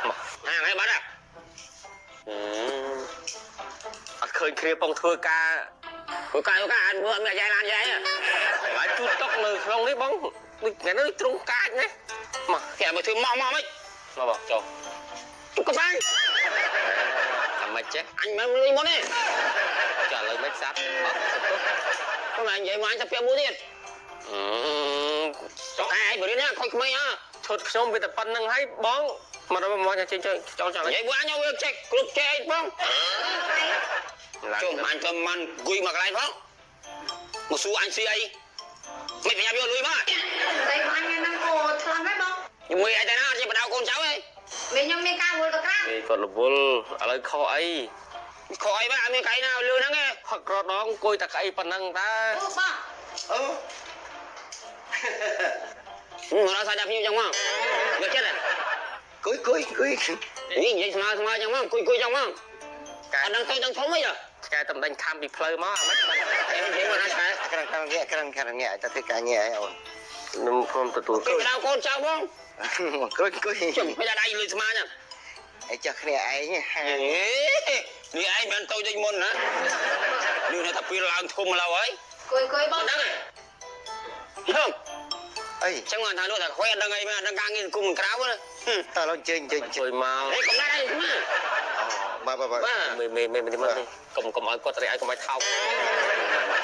មក ហាងហើយបាត់ហ่ะ អត់ឃើញគ្រាពងធ្វើការ ធ្វើការធ្វើការអត់មើលមានយាយឡានយាយ ហើយជូតតុកនៅក្នុងនេះបងដូចថ្ងៃនេះទ្រង់កាចណាមក គេមកធ្វើមកមកមិន មកបងចូល ជុកកបាញ់ ថាម៉េចចេះ អញមិនលុយមុនទេ ចុះឥឡូវមិនសាប់អត់សុខ ខ្លួនអញនិយាយមកអញទៅពាក់មួយទៀត អឺ ចង់ឯងបរិញ្ញាខូចក្មេងអើ ឈុតខ្ញុំវាតែប៉ុណ្្នឹងហើយបងមកដល់មកចេញចូលចូលចង់ និយាយមួយអញឲ្យវាចេះគ្រប់ចេះអីបង ឡើង ចុះអញទៅមិនអង្គុយមកកន្លែងផងមកសួរអញស៊ីអីមិនប្រញាប់យកលុយមក តែអញហ្នឹងក៏ឆ្លងដែរបង ជាមួយអីទៅណាអត់ជាបដៅកូនចៅឯង មានខ្ញុំមានការវល់ទៅក្រៅ គេគាត់រវល់ឥឡូវខុសអី ខុសអីបាទអត់មានកៃណាលឿនហ្នឹងឯង ផឹករដងអង្គុយតែក្អីប៉ុណ្្នឹងតើ អូបង អូ មកដល់សាច់ដល់ភ្ញៀវចឹងមកយកចិត្ត គួយគួយគួយ នេះនិយាយស្មើស្មើចឹងមកគួយគួយចឹងមក កែ អត់ដឹងទៅដឹងធំអីហ៎ កែតំដេញខំពីផ្លូវមកអាម៉េច អេនិយាយមកណាឆ្កែ ក្រឹងក្រឹងងាកក្រឹងក្រឹងងាកតែធ្វើការងាកអីអូន ខ្ញុំខ្ញុំទទួល គេបដៅកូនចៅបង គួយគួយ ជុំមិនដៃលុយស្មើចឹង អីចាស់គ្នាឯងហា អេនេះឯងមិនទៅដូចមុនណានេះនៅតែពេលឡើងធំឡើយហើយ គួយគួយបង ដឹងទេហឹម អី ចឹងគាត់ថានោះតែខុយអត់ដឹងអីមែនអត់ដឹងការងារគុំក្រៅណា តើឡងជើញជើញ ជួយមក អេកំណាត់អីស្មើ បាទបាទបាទ បាទ មេមេមេមេមើលកុំកុំឲ្យគាត់រែឲ្យកុំឲ្យថោក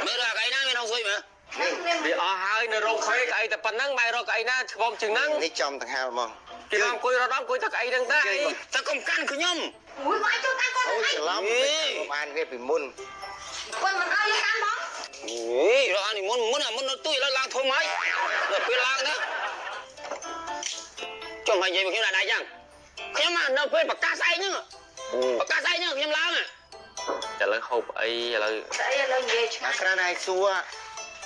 មើលដល់កៃណាមានហងស៊ុយមើល មាន វាអស់ហើយនៅរោងខេក្អីតែប៉ុណ្្នឹងបាយរកក្អីណាឆ្បំជាងហ្នឹង នេះចំទាំងហាលហ្មង គេអង្គុយរដងអង្គុយតែក្អីហ្នឹងតាអី តែកុំកាន់ខ្ញុំ អូយបងចូលតាមគាត់ អូ អី ច្រឡំបានវាពីមុន គាត់មិនឲ្យតាមបង អេរកអានេះមុនមុនអាមុននៅទួយឥឡូវឡើងធំហើយដល់ពេលឡើងណាចុះមកនិយាយមកខ្ញុំដាក់ដៃចឹងខ្ញុំនៅពេលប្រកាសស្អែកហ្នឹងប្រកាសស្អែកហ្នឹងខ្ញុំឡើង ឥឡូវហូបអីឥឡូវ តែឥឡូវនិយាយឆ្ងាយ អាក្រានឯងសួរ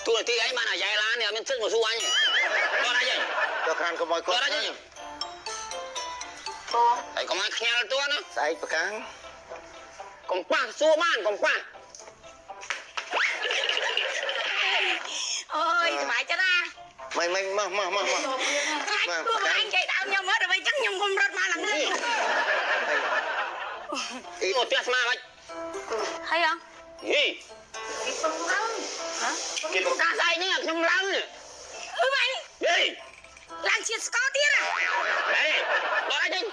ទូនាទីអីបានអាយ៉ៃឡាននេះអត់មានសិទ្ធមកសួរអញដល់ដៃចឹង តើក្រានកុំឲ្យគាត់ ដល់ដៃចឹង បង ហើយកុំឲ្យខ្ញាល់ទួណា ស្អែកប្រកាំង កុំប៉ះសួរបានកុំប៉ះ អូយសុបាយចិត្តណា មិនមិនមកមកមកមក ពួកអញនិយាយដើមខ្ញុំមើលដល់វិញចឹងខ្ញុំគុំរត់មកឡើងនេះ អ៊ី មកផ្ទះស្មាមិន ហើយអង ហី ពីពងឡើងហ៎ គេប្រកាសស្អែកហ្នឹងខ្ញុំឡើង អឺបង ហី ឡើងជាតិស្ករទៀតហ៎ ហេដល់ដៃចឹង